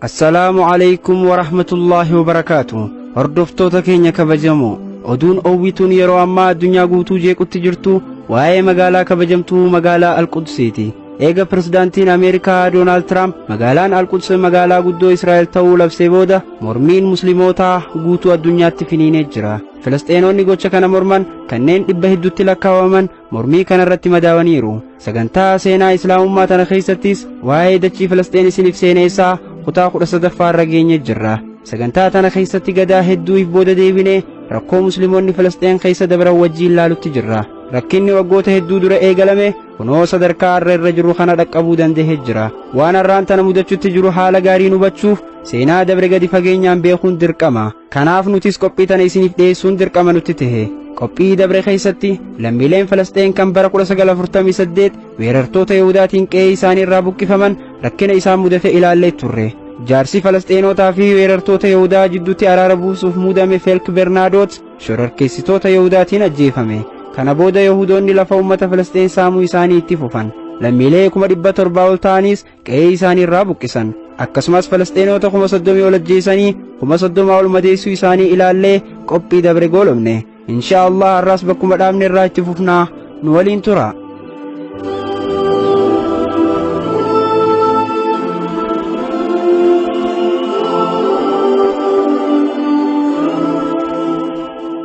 Assalaamu alaykum wa rahmatullaahi wa barakaatu. Hordoftoota keenya kabajamoo, oduun oowwituun yeroo ammaa addunyaa guutuu jeequtti jirtu waa'ee magaalaa kabajamtuu magaalaa Alqudsiiti. Eega pirezidaantiin Ameerikaa Doonaald Tiraamp magaalaan Alquds magaalaa guddoo Israa'el ta'uu labsee booda mormiin muslimootaa guutuu addunyaatti finiinee jira. Filisxeenoonni gocha kana morman kanneen dhibba hedduutti lakkaa'aman mormii kana irratti madaawaniiru. Sagantaa seenaa Islaamummaa tana keessattis waa'ee dachii Filisxeen isiniif seeneessaa kutaa 13ffaa irra geenye jirra. Sagantaa tana keessatti gadaa hedduu if booda deebinee rakkoo musliimoonni Filisxeen keessa dabran wajjiin laalutti jirra. Rakkinni waggoota hedduu dura eegalame kunoo sadarkaa har'a irra jiru kana dhaqqabuu danda'ee jira. Waan har'aan tana mudachutti jiru haala gaariin hubachuuf seenaa dabre gadi fageenyaan beekuun dirqama. Kanaaf nutis qophii tana isiniif dhiyeessuun dirqama nutti tahe. Qophii dabre keessatti lammiileen Filisxeen kan bara 1948 weerartoota Yihudaatiin qe'ee isaanii irraa buqqifaman rakkina isaan mudate ilaallee turre. Jaarsi Falasxeenotaa fi weerartoota Yihudaa jidduutti araara buusuuf muudame Feelk Bernaadot shororkeessitoota Yihudaatiin ajjeefame. Kana booda Yihudoonni lafa uummata Filisxeen saamuu isaanii itti fufan. Lammiilee 700,000 ol ta'anis qe'ee isaanii irraa buqqisan. Akkasumas Filisxeenoota 30,000 ol ajjeesanii 30,000 ol madeessuu isaanii ilaallee qophii dabre goolomne. Inshaa Allah har'as bakkuma dhaabne irraa itti fufnaa, nu waliin tura.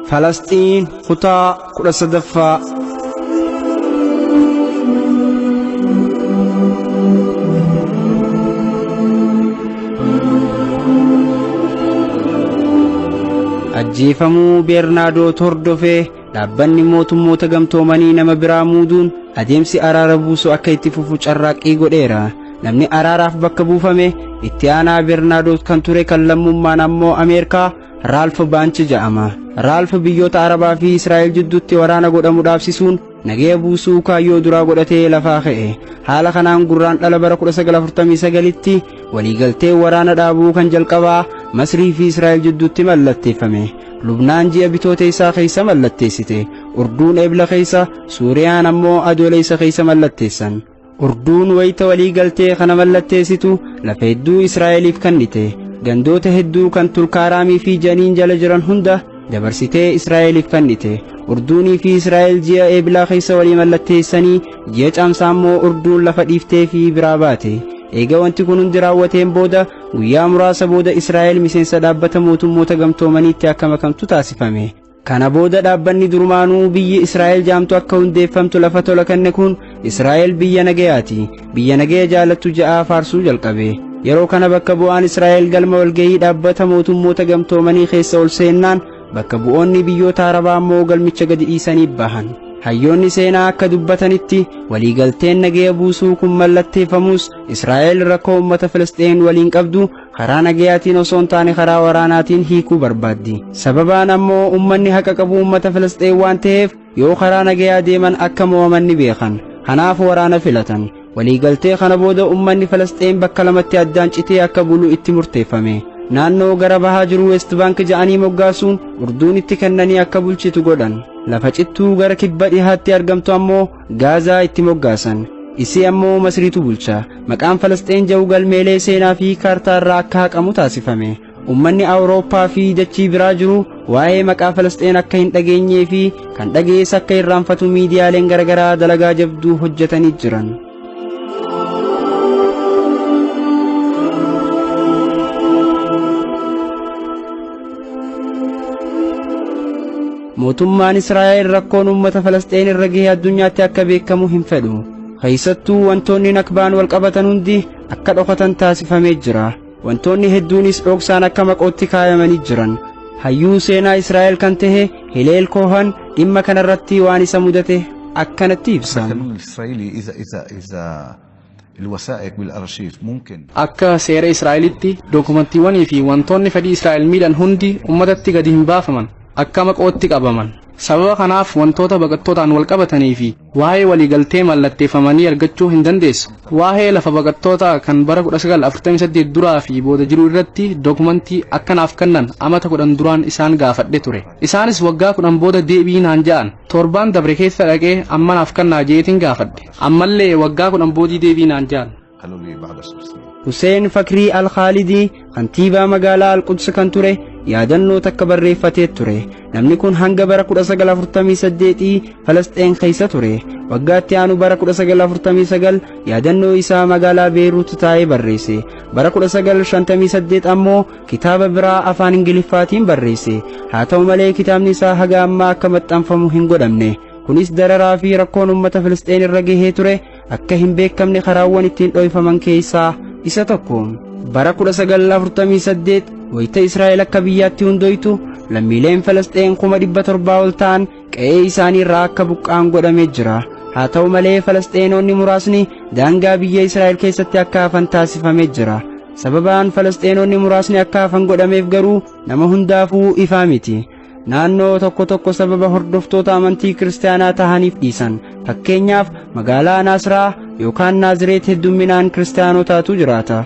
Falasxiin kutaa 13ffaa. Ajjeefamuu Beernaadoo hordofee dhaabbanni mootummoota gamtoomanii nama biraa muuduun adeemsi araara buusu akka itti fufu carraaqqii godheera. Namni araaraaf bakka buufame itti aanaa Beernaadoo kan ture kan lammummaan ammoo Ameerikaa Raalf Baanch jedhama. Raalf biyyoota Arabaa fi Israa'el jidduutti waraana godhamu dhaabsisuun nagaya buusuu kaayyoo duraa godhatee lafaa ka'e. Haala kanaan gurraan dhala bara 1949tti waliigaltee waraana dhaabuu kan jalqabaa Masrii fi Israa'el jidduutti mallatteeffame. Lubnaan ji'a bitoota isaa keessa mallatteessite. Urduun Ebla keessa, Suuriyaan ammoo Adoolessa keessa mallatteessan. Urduun wayita waliigaltee kana mallatteessitu lafa hedduu Israa'eliif kennite. Gandoota hedduu kan Tulkaaraamii fi Janiin jala jiran hunda dabarsitee Israa'eliif kennite. Urduunii fi Israa'el ji'a Eeblaa keessa walii mallatteessanii ji'a Caamsaa immoo Urduun lafa dhiiftee fi biraa baate. Eega wanti kun hundi raawwateen booda guyyaa muraasa booda Israa'el miseensa dhaabbata mootummoota gamtoomaniitti akka makamtu taasifame. Kana booda dhaabbanni durumaanuu biyyi Israa'el jaamtu akka hundeeffamtu lafa tola kenne kun Israa'el biyya nagayaati. Biyya nagaya jaalattu ja'aa faarsuu jalqabe. Yeroo kana bakka bu'aan Israa'el galma walgahii dhaabbata mootummoota gamtoomanii keessa ol seennaan bakka bu'oonni biyyoota Arabaa immoo galmicha gadi dhiisanii bahan. Hayyoonni seenaa akka dubbatanitti waliigalteen nagaya buusuu kun mallatteeffamus Israa'el rakkoo uummata Filisxeen waliin qabdu karaa nagayaatiin osoo hin taane karaa waraanaatiin hiikuu barbaaddi. Sababaan ammoo uummanni haqa qabu uummata Filisxeen waan ta'eef yoo karaa nagayaa deeman akka mo'aman ni beekan. Kanaaf waraana filatan. Waliigaltee kana booda uummanni Filisxeen bakka lamatti addaan citee akka bulu itti murteeffame. Naannoo gara bahaa jiru West Bank ja'anii moggaasuun Urduun itti kennanii akka bulchitu godhan. Lafa cittuu gara kibba dhihaatti argamtu ammoo Gaazaa itti moggaasan. Isii ammoo Masriitu bulcha. Maqaan Falasxeen jedhu galmeelee seenaa fi kaartaa irraa akka haqamu taasifame. Uummanni Awurooppaa fi dachii biraa jiru waa'ee maqaa Falasxeen akka hin dhageenyee fi kan dhagees akka irraanfatu miidiyaaleen garaagaraa dalagaa jabduu hojjetanii jiran. Mootummaan Israa'el rakkoon uummata Falasxeen irra gahee addunyaatti akka beekamu hin fedhu. Keessattuu wantoonni nakbaan wal qabatan hundi akka dhokatan taasifamee jira. Wantoonni hedduunis dhoksaan akka maqootti kaayamanii jiran. Hayyuu seenaa Israa'el kan tahe Hileel Koohan dhimma kanarratti waan isa mudate akkanatti ibsan. القانون الإسرائيلي إذا إذا إذا الوثائق بالأرشيف ممكن Akka seera Israa'elitti dookumantiiwwanii fi wantoonni fedhii Israa'el miidhan hundi uummatatti gadi hin baafaman. akka maqootti qabaman. Sababa kanaaf wantoota baqattootaan wal qabatanii fi waa'ee waliigaltee mallatteeffamanii argachuu hin dandeessu. Waa'ee lafa baqattootaa kan bara 1948 duraa fi booda jiru irratti dookumentii akkanaaf kennan amata 10 duraan isaan gaafadhe ture. Isaanis waggaa 10 booda deebii naan ja'an. Torbaan dabre keessa dhaqee amma naaf kennaa jeetiin gaafadhe. Ammallee waggaa 10 boodii deebii naan ja'an. قالوا لي بعد 10 سنين. Hussein Fakrii Al-Khaalidii kantiibaa magaalaa Al-Quds kan ture yaadannoo takka barreeffatee ture. Namni kun hanga bara 1948 Falasxeen keessa ture. Waggaatti aanu bara 1949 yaadannoo isaa magaalaa Beeruut taa'ee barreesse. Bara 1958 ammoo kitaaba biraa afaan Ingiliffaatiin barreesse. Haa ta'u malee kitaabni isaa haga ammaa akka maxxanfamu hin godhamne. Kunis dararaa fi rakkoon uummata Filisxeen irra gahee ture akka hin beekamne karaawwan ittiin dho'ifaman keessaa isa tokko. Bara 1948 wayita Israa'el akka biyyaatti hundoytu lammiileen Falasxeen 700,000 ol ta'an qe'ee isaanii irraa akka buqqa'an godhamee jira. Haa ta'u malee Falasxeenoonni muraasni daangaa biyya Israa'el keessatti akka hafan taasifamee jira. Sababaan Falasxeenoonni muraasni akka hafan godhameef garuu nama hundaafuu ifaa miti. Naannoo tokko tokko sababa hordoftoota amantii kiristaanaa tahaniif dhiisan. Fakkeenyaaf magaalaa Naasraa yookaan Naazireet heddumminaan kiristaanotaatu jiraata.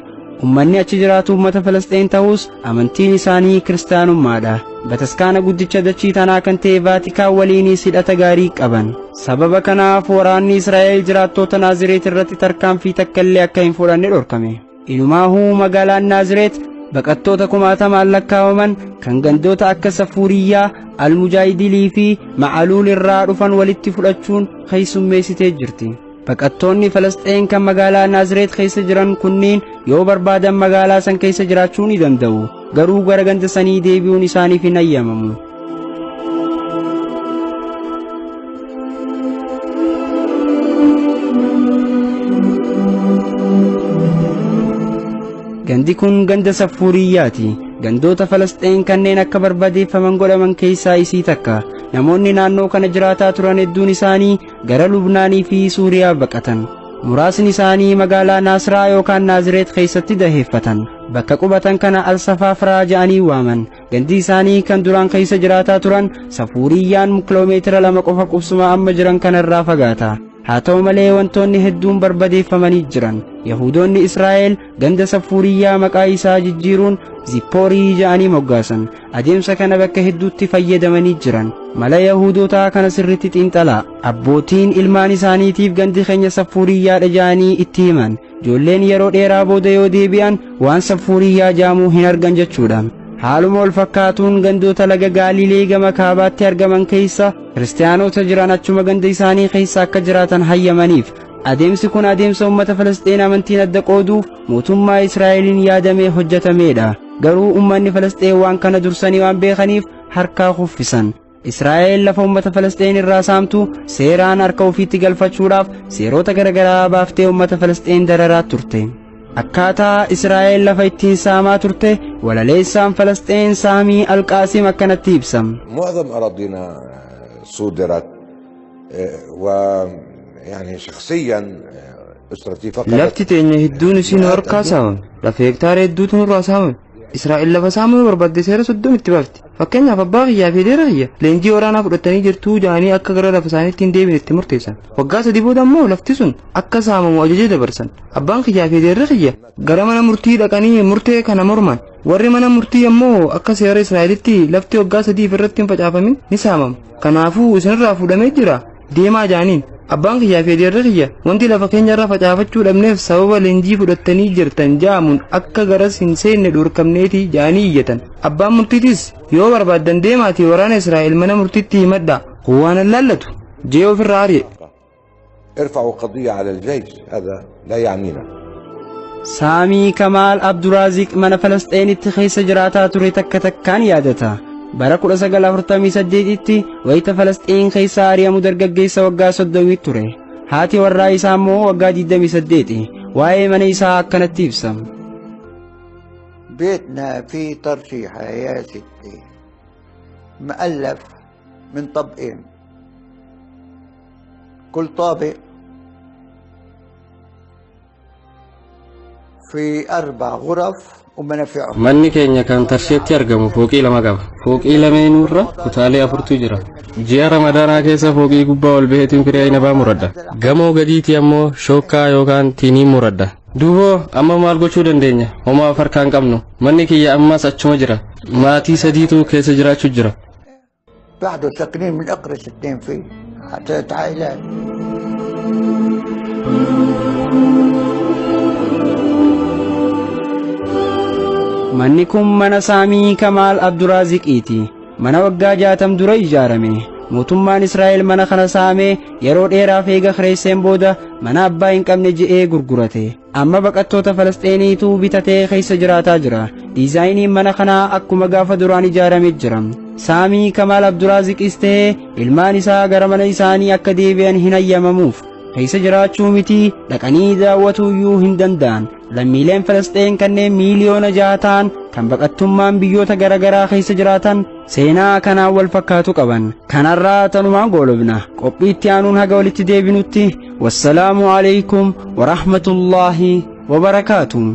Uummanni achi jiraatu uummata Falasxeen ta'us amantiin isaanii kiristaanummaadha. Bataskaana guddicha dachii tanaa kan ta'e Vaatikaan waliinis hidhata gaarii qaban. Sababa kanaaf waraanni Israa'el jiraattoota Naazireet irratti tarkaanfii takka illee akka hin fudhanne dhorkame. Inumaahuu magaalaan Naazireet baqattoota kumaatamaan lakkaa'aman kan gandoota akka Safuuriyyaa, Almujaahidilii fi Ma'aluul irraa dhufan walitti fudhachuun keessummeessitee jirti. Baqattoonni Falasxeen kan magaalaa Naazireet keessa jiran kunniin yoo barbaadan magaalaa san keessa jiraachuu ni danda'u. Garuu gara ganda sanii deebi'uun isaaniif hin ayyamamu. Gandi kun ganda Safuuriyyaati. Gandoota Falasxeen kanneen akka barbadeeffaman godhaman keessaa isii takka. Namoonni naannoo kana jiraataa turan hedduun isaanii gara Lubnaanii fi Suuriyaa baqatan. Muraasni isaanii magaalaa Naasraa yookaan Naazireet keessatti daheeffatan. Bakka qubatan kana Al-Safaafraa jedhanii waaman. Gandi isaanii kan duraan keessa jiraataa turan Safuuriyyaan kiloomeetira 2 qofa qubsuma amma jiran kanarraa fagaata. Haa ta'u malee wantoonni hedduun barbadeeffamanii jiran. Yahudoonni Israa'el ganda Safuuriyyaa maqaa isaa jijjiiruun Zippoorii jedhanii moggaasan. Adeemsa kana bakka hedduutti fayyadamanii jiran. Mala Yahudootaa kana sirriitti xiinxalaa. Abbootiin ilmaan isaaniitiif gandi keenya Safuuriyyaadha jedhanii itti himan. Ijoolleen yeroo dheeraa booda yoo deebi'an waan Safuuriyyaa jaamuu hin argan jechuudha. Haaluma wal fakkaatuun gandoota laga Gaalilee gama kaabaatti argaman keessa kiristaanota jiran achuma ganda isaanii keessa akka jiraatan hayyamaniif. Adeemsi kun adeemsa uummata Falasxeen amantiin adda qooduuf mootummaa Israa'eliin yaadamee hojjetameedha. Garuu uummanni Falasxeen waan kana dursanii waan beekaniif harkaa kuffisan. Israa'el lafa uummata Falasxeen irraa saamtu seeraan harka ofiitti galfachuudhaaf seerota garaagaraa baaftee uummata Falasxeen dararaa turte. Akkaataa Israa'el lafa ittiin saamaa turte walaleessaan Falasxeen Saamii Alqaasim akkanatti ibsam. معظم أراضينا صودرت ويعني شخصيا أسرتي فقدت Lafti teenya hedduun isin harkaa saamame. Lafa hektaara hedduutu nurraa saamame. Israa'el lafa saamuu barbaadde seera 30 itti baafti. Fakkeenyaaf abbaa kiyyaa fi dheeraa kiyya leenjii waraanaa fudhatanii jirtuu jedhanii akka gara lafa isaaniitti hin deebine itti murteessan. Waggaa 3 booda immoo lafti sun akka saamamu ajaja dabarsan. Abbaan kiyyaa fi dheerri kiyya gara mana murtii dhaqanii murtee kana morman. Warri mana murtii ammoo akka seera Israa'elitti lafti waggaa 3 irratti hin facaafamin ni saamama. Kanaafuu isinirraa fuudhamee jira deemaa jedhaniin. Abbaan kiyyaa fi dheerri kiyya wanti lafa keenya irra facaafachuu dhabneef sababa leenjii fudhatanii jirtan jaamuun akka garas hin seenne dhorkamneeti jedhanii iyyatan. Abbaan murtiitis yoo barbaaddan deemaatii waraana Israa'el mana murtiitti himadhaa waan hin laallatu jee ofirraa ari'e. ارفعوا قضية على الجيش هذا لا يعنينا. Saamii Kamaal Abduraaziq mana Falasxeenitti keessa jiraataa ture takka takkaan yaadata. Bara 1948tti wayita Falasxiin keessa ari'amu dargaggeessa waggaa 30 ture. Haati warraa isaa immoo waggaa 28. Waa'ee mana isaa akkanatti ibsa. بيتنا في ترشيحة يا ستي مؤلف من طبقين، كل طابق في 4 غرف ومنافعهم. Manni keenya kan Tarsheetti argamu fooqii 2 qaba. Fooqii lameenurra kutaalee 4tu jira. Ji'a Ramadaanaa keessa fooqii gubbaa ol baheetiin firii inabaa muradha. Gamoo gadiitii ammoo shookkaa yookaan tiinii muradha. Duuboo amma maal gochuu dandeenya? Homaa of harkaa hin qabnu. Manni kiyya ammas achuma jira. Maatii 3tu keessa jiraachuu jira. بعده ساكنين من أقرس 2 فيه 3 عائلات. Manni kun mana Saamii Kamaal Abduraaziqiiti. Mana waggaa 60 dura ijaarame. Mootummaan Israa'el mana kana saamee yeroo dheeraaf eega kireesseen booda mana abbaa hin qabne je'ee gurgurate. Amma baqattoota Falasxeeniitu bitatee keessa jiraataa jira. Diizaayiniin mana kanaa akkuma gaafa duraan ijaarame jira. Saamii Kamaal Abduraaziqis ta'ee ilmaan isaa gara mana isaanii akka deebi'an hin hayyamamuuf. Keessa jiraachuu miti dhaqanii daawwatuuyyuu hin danda'an. Lammiileen Falasxeen kanneen miiliyoona 6 ta'an kan baqattummaan biyyoota garaagaraa keessa jiraatan seenaa kanaan wal fakkaatu qaban. Kanarraa tanumaan goolabna. Qophii itti aanuun haga walitti deebinutti wassalaamu alaikum warahmatullaahi wabarakaatuh.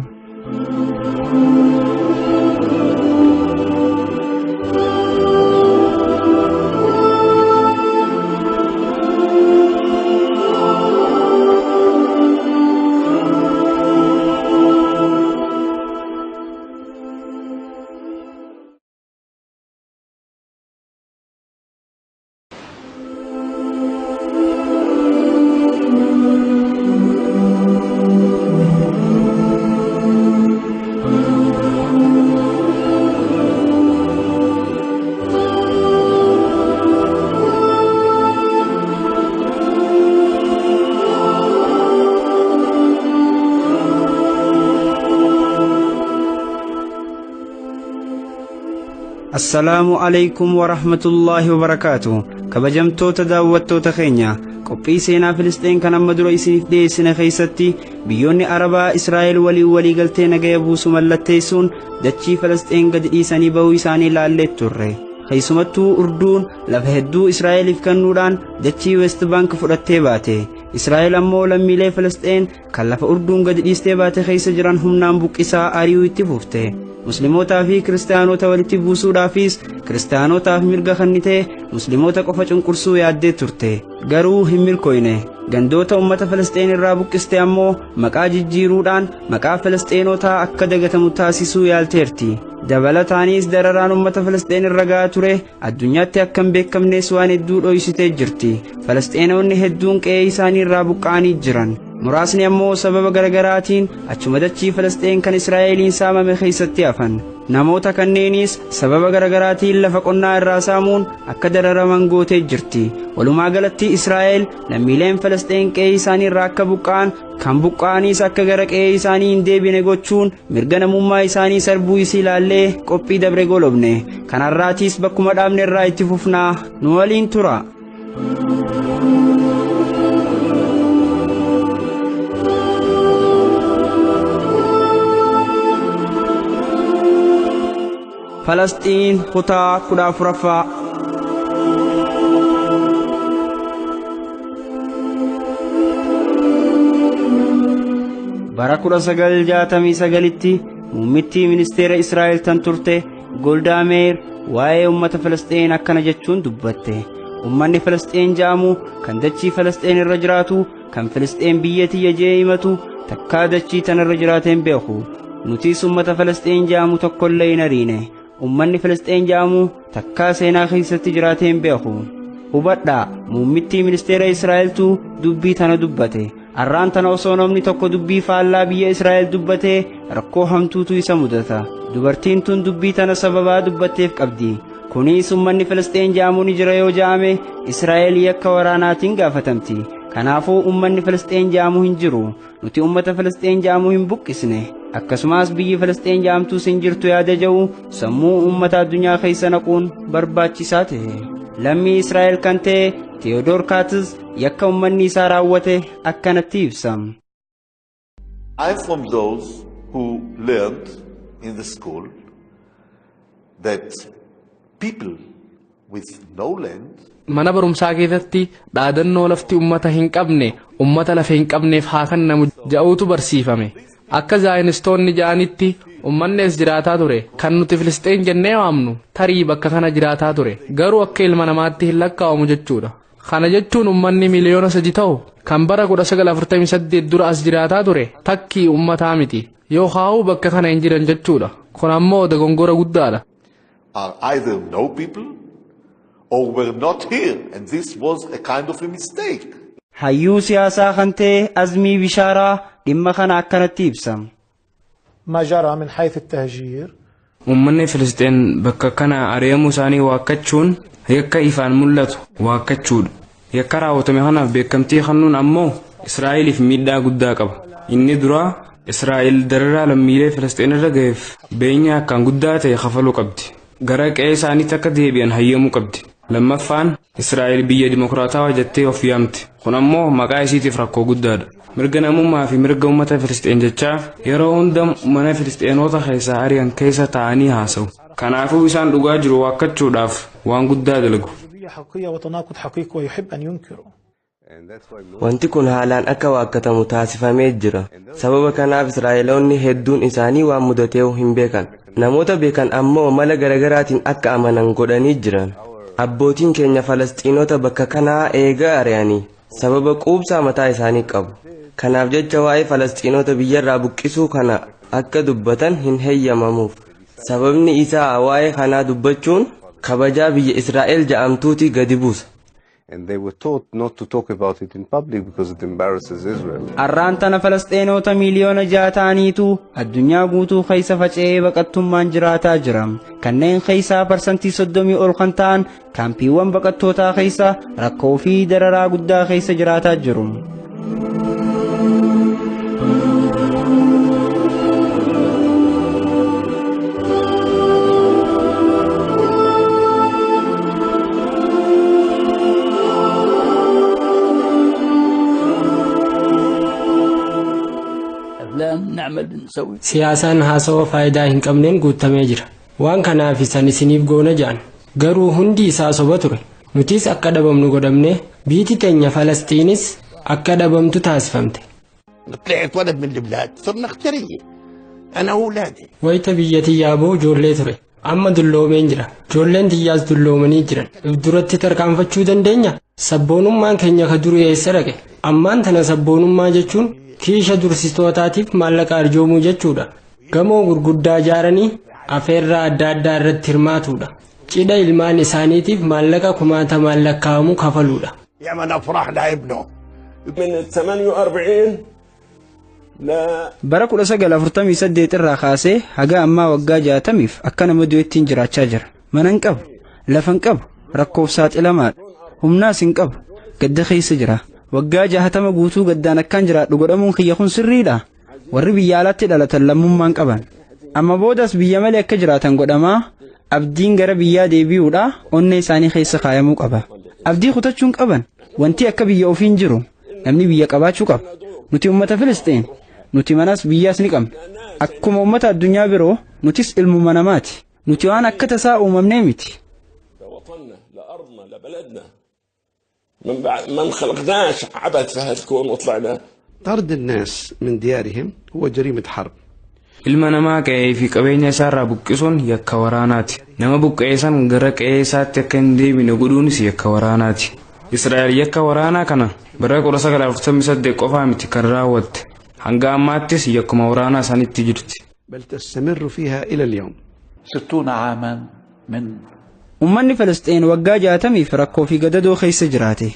Assalaamu alaikum warahmatullaahi wabarakaatu. Kabajamtoota daawwattoota keenya, qophii seenaa Filisxeen kan amma dura isiniif dhiyeessine keessatti biyyoonni Arabaa Israa'el waliin waliigaltee nagaya buusu mallatteessuun dachii Filisxeen gadi dhiisanii bahuu isaanii ilaallee turre. Keessumattuu Urduun lafa hedduu Israa'eliif kennuudhaan dachii West Bank fudhattee baate. Israa'el ammoo lammiilee Filisxeen kan lafa Urduun gadi dhiistee baate keessa jiran humnaan buqqisaa ari'uu itti fufte. Muslimootaa fi kiristaanota walitti buusuudhaafis kiristaanotaaf mirga kennitee musliimoota qofa cunqursuu yaaddee turte. Garuu hin milkooyne. Gandoota uummata Filisxeen irraa buqqiste ammoo maqaa jijjiiruudhaan maqaa Filisxeenotaa akka dagatamu taasisuu yaalteerti. Dabalataanis dararaan uummata Filisxeen irra gahaa ture addunyaatti akka hin beekamnes waan hedduu dhoksitee jirti. Filisxeenoonni hedduun qe'ee isaanii irraa buqqa'anii jiran. Muraasni ammoo sababa garagaraatiin achuma dachii Filisxeen kan Israa'eliin saamame keessatti hafan. Namoota kanneenis sababa garagaraatiin lafa qonnaa irraa saamuun akka dararaman gootee jirti. Walumaa galatti Israa'el lammiileen Filisxeen qe'ee isaanii irraa akka buqqa'an kan buqqa'anis akka gara qe'ee isaanii hin deebine gochuun mirga namummaa isaanii sarbuu isii ilaallee qophii dabre golobne. Kanarraatiis bakkuma dhaabne irraa itti fufnaa nu waliin tura. Falasxiin kutaa 14ffaa. Bara 1969tti muummittii ministeera Israa'el tan turte Goldaa Meir waa'ee uummata Filisxeen akkana jechuun dubbatte. Uummanni Filisxeen jedhamu kan dachii Filisxeen irra jiraatu, kan Filisxeen biyya tiyya jee himatu, takkaa dachii tanarra jiraateen beeku. Nutis uummata Filisxeen jedhamu tokkollee hin ariine. Uummanni Filisxeen jedhamu takkaa seenaa keessatti jiraateen beeku. Hubadhaa, muummittii ministeera Israa'eltu dubbii tana dubbate. Arraan tana osoo namni tokko dubbii faallaa biyya Israa'el dubbatee rakkoo hamtuutu isa mudata. Dubartiin tun dubbii tana sababaa dubbatteef qabdi. Kunis uummanni Filisxeen jedhamu ni jira yoo jedhame Israa'el yakka waraanaatiin gaafatamti. Kanaafuu uummanni Filisxeen jedhamu hin jiru. Nuti uummata Filisxeen jedhamu hin buqqisne. Akkasumas biyyi Filisxeen jedhamtus hin jirtu yaada jedhu sammuu uummata addunyaa keessa naquun barbaachisaa ta'e. Lammii Israa'el kan ta'e Theodor Katz yakka uummanni isaa raawwate akkanatti ibsa. I'm from those who learned in the school that people with no land Mana barumsaa keessatti dhaadannoo lafti uummata hin qabne uummata lafa hin qabneef haa kennamu jedhuutu barsiifame. Akka zaayinistoonni ja'anitti ummanni as jiraataa ture kan nuti Filisxeen jennee waamnu tarii bakka kana jiraataa ture, garuu akka ilma namaatti hin lakkaa'amu jechuudha. Kana jechuun ummanni 3 miliyoona ta'u kan bara 1948 dura as jiraataa ture takkii ummataa miti yookaan bakka kana hin jiran jechuudha. Kun ammoo dogongora guddaadha. Are either no people or were not here, and this was a kind of a mistake. Hayyuu siyaasaa kan ta'e Azmii Bishaaraa dhimma kana akkanatti ibsa. ما جرى من حيث التهجير. Uummanni Filisxeen bakka kana ari'amuu isaanii waakkachuun yakka ifaan mul'atu waakkachuudha. Yakka raawwatame kanaaf beekamtii kennuun ammoo Israa'eliif miidhaa guddaa qaba. Inni duraa, Israa'el dararaa lammiilee Filisxeen irra ga'eef beenyaa akkaan guddaa ta'e kafaluu qabdi. Gara qe'ee isaaniitti akka deebi'an hayyamuu qabdi. Lammaffaan, Israa'el biyya dimokiraatawaa jettee of yaamti. Kun ammoo maqaa isiitiif rakkoo guddaadha. Mirga namummaa fi mirga uummata Filisxeen jechaa yeroo hunda mana Filisxeenoota keessaa ari'an keessa taa'anii haasa'u. Kanaafuu isaan dhugaa jiru waakkachuudhaaf waan guddaa dalagu. حقيقية وتناقض حقيقي ويحب أن ينكره. Wanti kun haalaan akka waakkatamu taasifamee jira. Sababa kanaaf Israa'eloonni hedduun isaanii waan mudateehu hin beekan. Namoota beekan ammoo mala garagaraatiin akka amanan godhanii jiran. Abbootiin keenya Falasxiinota bakka kanaa eegaa ari'anii sababa quubsaa mataa isaanii qabu. Kanaaf jecha waa'ee Falasxiinota biyyarraa buqqisuu kana akka dubbatan hin heeyyamamuuf. Sababni isaa waa'ee kanaa dubbachuun kabajaa biyya Israa'el ja'amtuuti gadi buusa. And they were taught not to talk about it in public because it embarrasses Israel. Arraan tana Falasxeenoota 6 miliyoona ta'aniitu addunyaa guutuu keessa faca'ee baqattummaan jiraataa jira. Kanneen keessaa 30% ol kan ta'an kaampiiwwan baqattootaa keessa rakkoo fi dararaa guddaa keessa jiraataa jiru. Siyaasaan haasawaa faayidaa hin qabneen guutamee jira. Waan kanaaf isan isiniif goona ja'an. Garuu hundi isaa soba ture. Nutis akka dhabamnu godhamne, biiti teenya Falastiinis akka dhabamtu taasifamte. طلعت ولد من البلاد صرنا اخترية أنا وأولادي. Wayita biyya tiyyaa ba'u ijoollee ture. Amma dulloomeen jira. Ijoolleen tiyyaas dulloomanii jiran. If duratti tarkaanfachuu dandeenya? Sabboonummaan keenya ka durii eessa dhaqe? Ammaan tana sabboonummaa jechuun kiisha dursitootaatiif maallaqa arjoomuu jechuudha. Gamoo gurguddaa ijaaranii afeerraa adda addaa irratti hirmaatuudha. Cidha ilmaan isaaniitiif maallaqa kumaatamaan lakkaa'amu kafaluudha. يعمل أفراح لابنه. من 48 ل Bara 1948 irraa kaasee haga ammaa waggaa 60f akka nama du'ettiin jiraachaa jira. Mana hin qabu, lafa hin qabu, rakkoof saaxilamaadha. Humnaas hin qabu, gadda keessa jira. Waggaa 60 guutuu gaddaan akkaan jiraadhu godhamuun kiyya kun sirriidha. Warri biyya alaatti dhalatan lammummaan qaban. Amma boodas biyya malee akka jiraatan godhamaa, abdiin gara biyyaa deebi'uudha onnee isaanii keessa kaayamuu qaba. Abdii kutachuun qaban. Wanti akka biyya ofiin jiru, namni biyya qabaachuu qaba. Nuti uummata Filisxeen, nuti manas biyyaas ni qabna. Akkuma uummata addunyaa biroo nutis ilmuma namaati. Nuti waan akka tasaa uumamnee miti. لوطننا، لأرضنا، لبلدنا. من بعد ما انخلقناش عبث في هالكون وطلعنا. طرد الناس من ديارهم هو جريمة حرب. Ilma namaa qe'ee fi qabeenya isaarraa buqqisuun yakka waraanaati. Nama buqqa'e san gara qe'ee isaatti akka hin deebine godhuunis yakka waraanaati. Israa'el yakka waraanaa kana bara 1948 qofaa miti kan raawwatte. Hanga ammaattis yakkuma waraanaa sanitti jirti. بل تستمر فيها إلى اليوم. 60 عاما من Uummanni Filisxeen waggaa 60f rakkoo fi gadadoo keessa jiraate.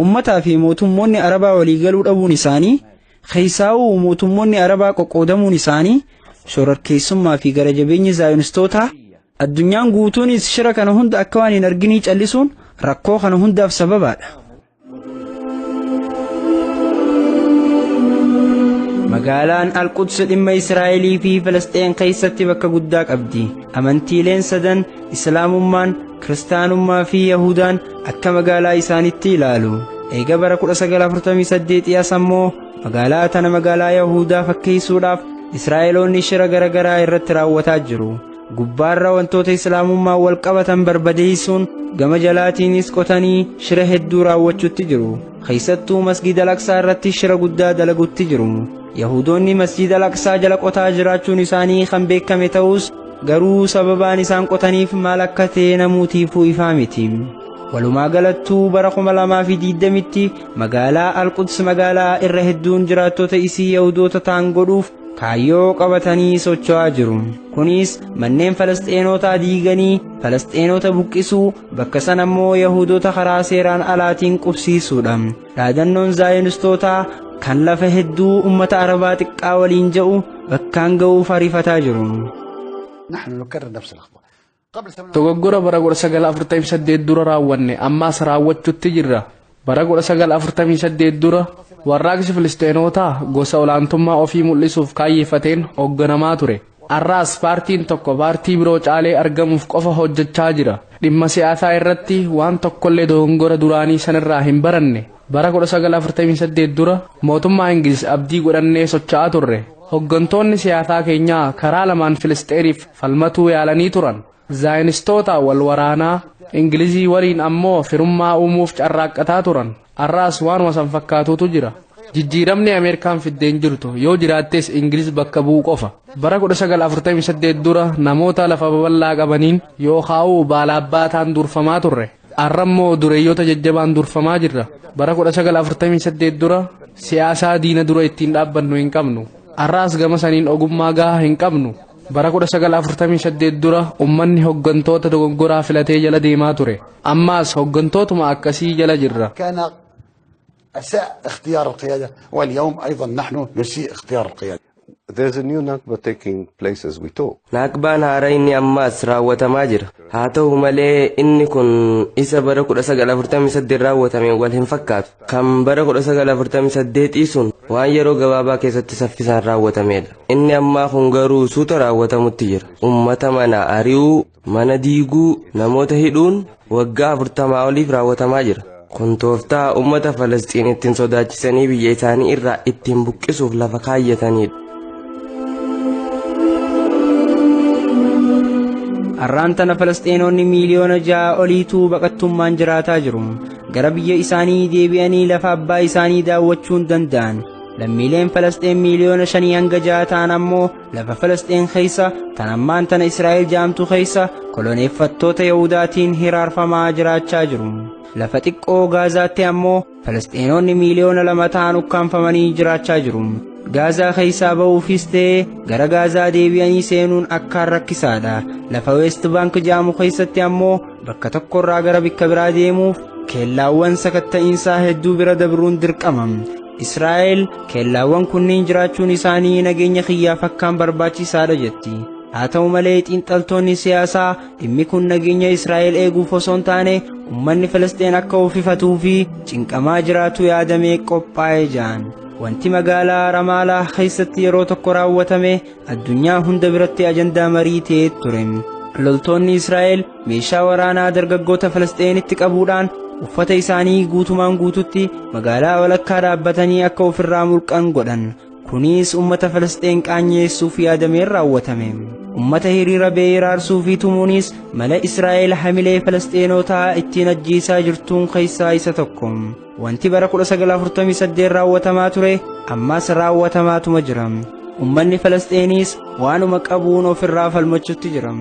Uummataa fi mootummoonni Arabaa waliigaluu dhabuun isaanii, keessaawuu mootummoonni Arabaa qoqqoodamuun isaanii, shororkeessummaa fi gara jabeenyi zaayonistootaa, addunyaan guutuunis shira kana hunda akka waan hin arginii callisuun rakkoo kana hundaaf sababaadha. Magaalaan Alquds dhimma Israa'elii fi Filisxeen keessatti bakka guddaa qabdi. Amantiileen sadan, Islaamummaan, Kiristaanummaa fi Yahudaan, akka magaalaa isaanitti ilaalu. Eega bara 1948 as ammoo magaalaa tana magaalaa Yahudaa fakkeessuudhaaf Israa'eloonni shira garaagaraa irratti raawwataa jiru. Gubbaarra wantoota Islaamummaa wal qabatan barbadeessuun gama jalaatiinis qotanii shira hedduu raawwachuutti jiru. Keessattuu Masjid Al-Aqsaa irratti shira guddaa dalagutti jiru. Yahudoonni Masjid Al-Aqsaa jala qotaa jiraachuun isaanii kan beekame ta'us garuu sababaan isaan qotaniif maal akka ta'e namuutiifuu ifaa miti. Walumaa galattuu bara 2020tti magaalaa Al-Quds magaalaa irra hedduun jiraattota isii Yahudoota ta'an godhuuf kaayyoo qabatanii socho'aa jiru. Kunis manneen Falasxeenotaa diiganii Falasxeenota buqqisuu, bakka sana immoo Yahudoota karaa seeraan alaatiin qubsiisuudha. Dhaadannoon Zaayonistootaa kan lafa hedduu uummata Arabaa xiqqaa waliin jedhu bakkaan ga'uuf ariifataa jiru. نحن نكرر نفس الأخطاء. Dogoggora bara 1948 dura raawwanne ammaas raawwachuutti jirra. Bara 1948 dura warraaqsi Filisxeenootaa gosa olaantummaa ofii mul'isuuf kaayyeeffateen hoogganamaa ture. Har'aas paartiin tokko paartii biroo caalee argamuuf qofa hojjechaa jira. Dhimma siyaasaa irratti waan tokkollee dogoggora duraanii sanirraa hin baranne. Bara 1948 dura mootummaa Ingiliz abdii godhannee socho'aa turre. Hooggantoonni siyaasaa keenyaa karaa lamaan Filisxeeniif falmatuu yaalanii turan. Zaayinistoota wal waraanaa Ingilizii waliin ammoo firummaa uumuuf carraaqqataa turan. Har'aas waanuma san fakkaatutu jira. Jijjiiramni Ameerikaan fiddeen jirtu yoo jiraattes Ingiliz bakka bu'u qofa. Bara 1948 dura namoota lafa babal'aa qabaniin yookaan baalabbaataan durfamaa turre. Har'a immoo dureeyyoota jajjabaan durfamaa jirra. Bara 1948 dura siyaasaa diina dura ittiin dhaabbannu hin qabnu. Har'aas gama saniin ogummaa gahaa hin qabnu. Bara 1948 dura uummanni hooggantoota dogoggoraa filatee jala deemaa ture. Ammaas hooggantootuma akkasii jala jirra. كان أساء اختيار القيادة، واليوم أيضا نحن نسيء اختيار القيادة. There's a new Nakba taking place as we talk. Naakbaan haaraa inni ammaas raawwatamaa jira. Haa ta'u malee inni kun isa bara 1948 raawwatameen wal hin fakkaatu. Kan bara 1948 sun waan yeroo gabaabaa keessatti saffisaan raawwatamedha. Inni ammaa kun garuu suuta raawwatamutti jira. Uummata mana ari'uu, mana diiguu, namoota hidhuun waggaa 40 oliif raawwatamaa jira. Kun tooftaa uummata Falasxiin ittiin sodaachisanii biyya isaanii irraa ittiin buqqisuuf lafa kaayyatanidha. Har'aan tana Falasxeenoonni miiliyoona 6 oliitu baqattummaan jiraataa jiru. Gara biyya isaanii deebi'anii lafa abbaa isaanii daawwachuu hin danda'an. Lammiileen Falasxeen miiliyoona 5 hanga 6 ta'an ammoo lafa Falasxeen keessa tan ammaan tana Israa'el jaamtu keessa koloneeffattoota Yahudaatiin hiraarfamaa jiraachaa jiru. Lafa xiqqoo Gaazaatti ammoo Falasxeenoonni miiliyoona 2 ta'an ukkaanfamanii jiraachaa jiru. Gaazaa keessaa ba'uufis ta'ee gara Gaazaa deebi'anii seenuun akkaan rakkisaadha. Lafa West Bank jedhamu keessatti ammoo bakka tokkorraa gara bakka biraa deemuuf keellaawwan sakatta'iinsaa hedduu bira dabruun dirqama. Israa'el keellaawwan kunniin jiraachuun isaanii nageenya kiyyaaf akkaan barbaachisaadha jetti. Haa ta'u malee xiinxaltoonni siyaasaa dhimmi kun nageenya Israa'el eeguuf osoo hin taane uummanni Filisxeen akka ofifatuu fi cinqamaa jiraatu yaadamee qophaa'ee jiran. Wanti magaalaa Ramaalaa keessatti yeroo tokko raawwatame addunyaa hunda biratti ajandaa marii ta'ee ture. Loltoonni Israa'el meeshaa waraanaa dargaggoota Filisxeenitti qabuudhaan uffata isaanii guutumaan guututti magaalaa walakkaa dhaabbatanii akka ofirraa mulqan godhan. Kunis uummata Filisxeen qaanyeessuuf yaadameen raawwatame. Uummata hiriira ba'ee raarsuu fi tumuunis mala Israa'el hamilee Filisxeenotaa ittiin ajjeesaa jirtuun keessaa isa tokko. Wanti bara 1948 raawwatamaa ture ammas raawwatamaatuma jira. Uummanni Filisxeenis waanuma qabuun ofirraa falmachuutti jira.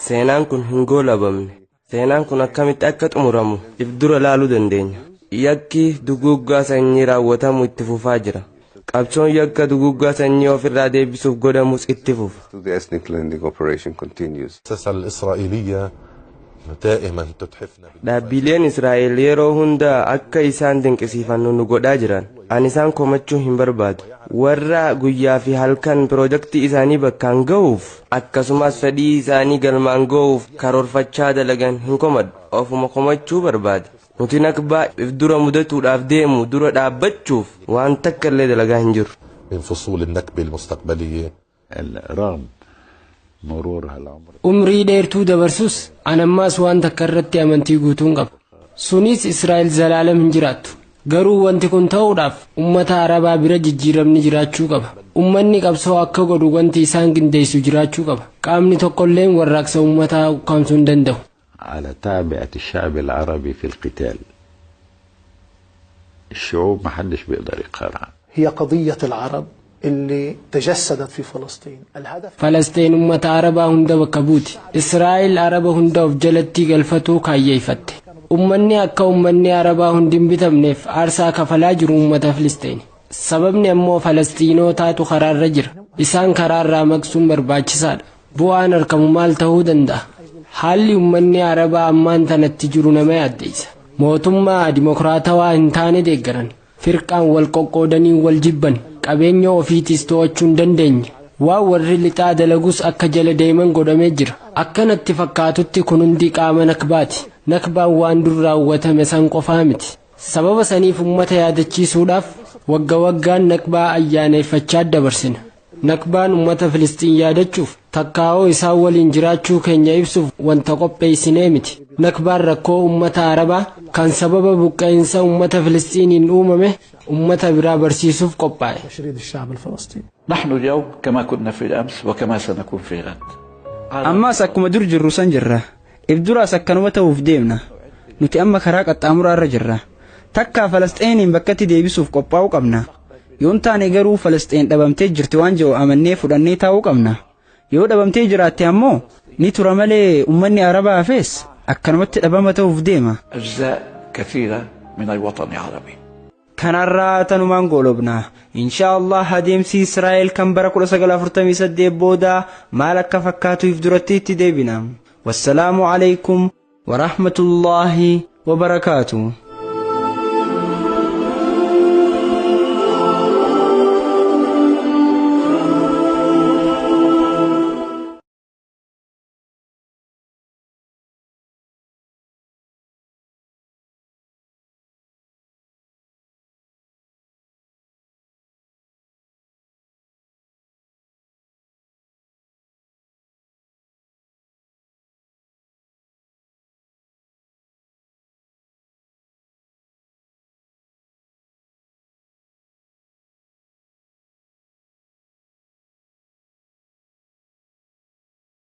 Seenaan kun hin goolabamne. Seenaan kun akkamitti akka xumuramu if dura laaluu dandeenya. Yakki duguuggaa sanyii raawwatamu itti fufaa jira. Qabsoon yakka duguuggaa sanyii ofirraa deebisuuf godhamus itti fufa. The ethnic cleansing operation continues. الإسرائيلية دائما تتحفنا. Dhaabbileen Israa'el yeroo hunda akka isaan dinqisiifannu nu godhaa jiran. Ani isaan komachuu hin barbaadu. Warra guyyaa fi halkan piroojaktii isaanii bakkaan ga'uuf akkasumas fedhii isaanii galmaan ga'uuf karoorfachaa dalagan hin komadhu. Ofuma komachuu barbaada. Nuti Nakbaa if dura mudatuudhaaf deemu dura dhaabbachuuf waan takka illee dalagaa hin jirru. من فصول النكبة المستقبلية. رغم مرور هالعمر Umrii dheertuu dabarsus anammaas waan takka irratti amantii guutuun qaba. Sunis Israa'el zalaalam hin jiraattu. Garuu wanti kun ta'uudhaaf ummata Arabaa bira jijjiiramni jiraachuu qaba. Ummanni qabsoo akka godhu wanti isaan qindeessu jiraachuu qaba. Qaamni tokkolleen warraaqsa ummataa ukkaamsuu hin danda'u. على تعبئة الشعب العربي في القتال، الشعوب ما حدش بيقدر يقهرها. هي قضية العرب اللي تجسدت في فلسطين. الهدف Falastiin ummata Arabaa hunda bakka buuti. Israa'el Araba hunda of jalatti galfatuu kaayyeeffatte. Ummanni akka ummanni Arabaa hundi hin bitamneef aarsaa kafalaa jiru ummata Filisteen. Sababni ammoo Falastiinootaatu karaarra jira. Isaan karaarraa maqsuun barbaachisaadha. Bu'aan argamu maal ta'uu danda'a? Haalli ummanni Arabaa ammaan tanatti jiru nama yaaddeessa. Mootummaa dimokiraatawaa hin taane deeggaran. Firqaan wal qoqqoodanii wal jibban. Qabeenya ofiitis to'achuu hin dandeenye. Waan warri lixaa dalagus akka jala deeman godhamee jira. Akkanatti fakkaatutti kun hundi qaama Nakbaati. Nakbaan waan dur raawwatame san qofaa miti. Sababa saniif ummata yaadachiisuudhaaf wagga waggaan Nakbaa ayyaaneffachaa dabarsina. Nakbaan ummata Filistiin yaadachuuf, takkaa'oo isaan waliin jiraachuu keenya ibsuuf wanta qopheessinee miti. Nakbaan rakkoo ummata Arabaa kan sababa buqqa'insa ummata Filistiiniin uumame ummata biraa barsiisuuf qophaa'e. تشريد الشعب الفلسطيني. نحن اليوم كما كنا في الأمس وكما سنكون في غد. Ammaas akkuma dur jirru san jirra. If duraas akkanuma ta'uuf deemna. Nuti amma karaa qaxxaamuraa irra jirra. Takkaa Falasxiiniin bakkatti deebisuuf qophaa'uu qabna. Yoon taane garuu Falasxiin dhabamtee jirti waan jedhu amannee fudhannee taa'uu qabna. Yoo dhabamtee jiraatte ammoo ni tura malee ummanni Arabaa hafees akkanumatti dhabama ta'uuf deema. أجزاء كثيرة من الوطن العربي. Kanarraa tanumaan goolobna. Inshaa Allah adeemsi Israa'el kan bara 1948 booda maal akka fakkaatu if duratti itti deebina. Wassalaamu alaykum wa rahmatullaahi wa barakaatuh.